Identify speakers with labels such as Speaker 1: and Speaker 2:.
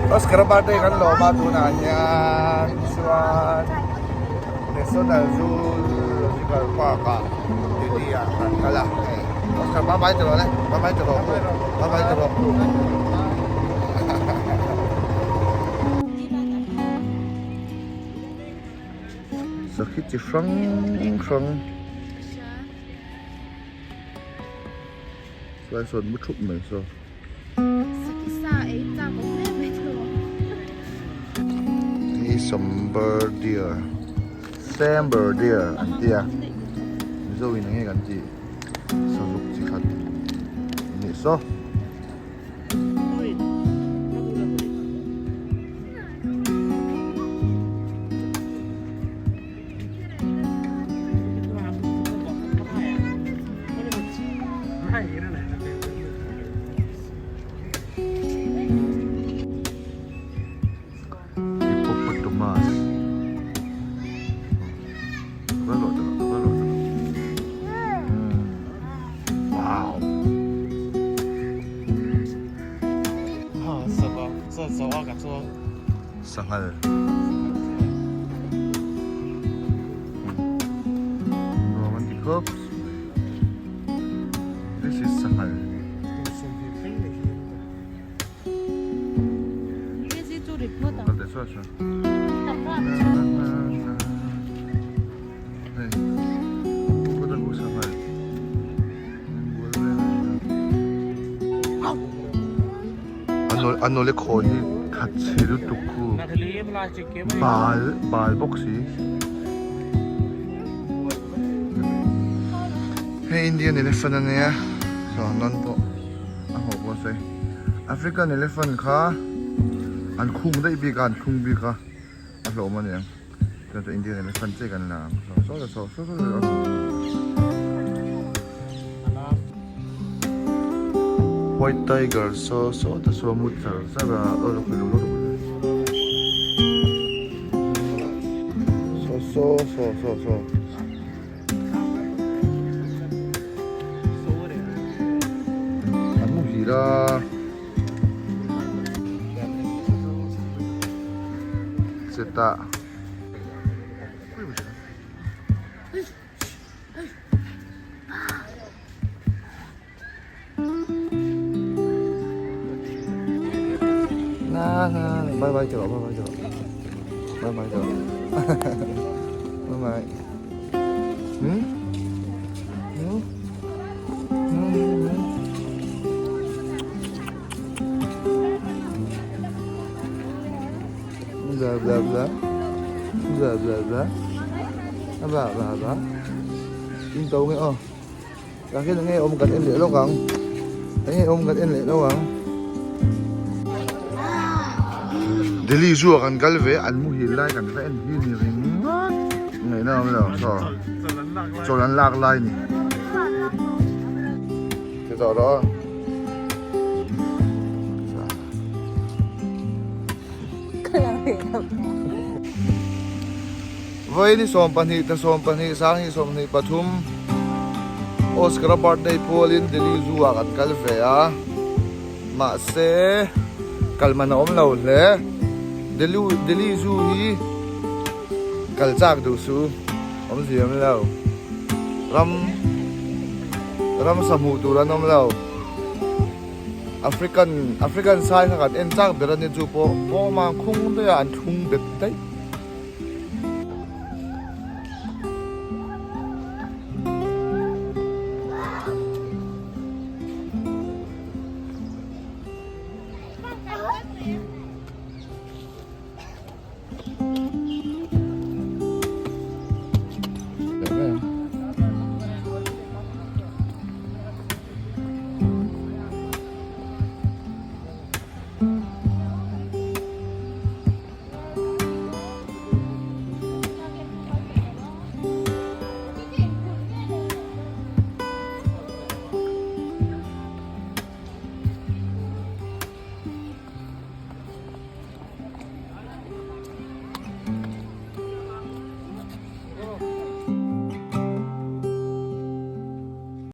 Speaker 1: Oscar birthday kan lawm a tunah hian chuan National Zoological Park ah Delhi ah kan kal a hei Oscar bye bye tawh le bye bye tawh bye bye tawh. Sakhi chi hrang hrang. Tlai sawn mu thup mai saw. Hi sambar deer sambar deer an ti a mizo in enge kan tih sazuk chi khat anih saw. Hippopotamus Wow. Sanghal. Nuam an ti khawp This is sanghal. A nawle khawi hi khat chhe lutuk khu bal bal bawk si hei Indian elephant a nia saw nawn pawh a hlawh pawh a sawi African elephant kha an khung daih bik a an thlung bik a a hlawm a niang chuan chu Indian elephant chiah kan la ang saw saw saw saw saw. White tiger saw saw te saw a mu char char a aw lo khawih lo lo saw saw saw saw saw. An mu hlir a. Chutah Na na bye bye cho bye bye cho bye bye cho bye bye hmm hmm hmm blah blah blah blah blah blah blah blah blah in to nge aw Tah hian enge awm kan en leh lawk ang enge awm kan en leh lawk ang. Delhi zoo ah kan kal ve an muhil lai kan va en hi ni ringawt ngaihna awm lo saw chawl an lak lai ni. Ti tawh rawh. Vawiin hi 12 ta 12 sang hi 23 Oscar a birthday pualin Delhi Zoo ah kan kal ve a mahse kal man a awm lo hle Delhi Delhi Zoo hi kal chak duh suh awm zia awm lo ram ramsa hmuh tur an awm lo. African African sai kha kan en chak ber a ni chu pawh pawma khung daih a an thlung bet daih.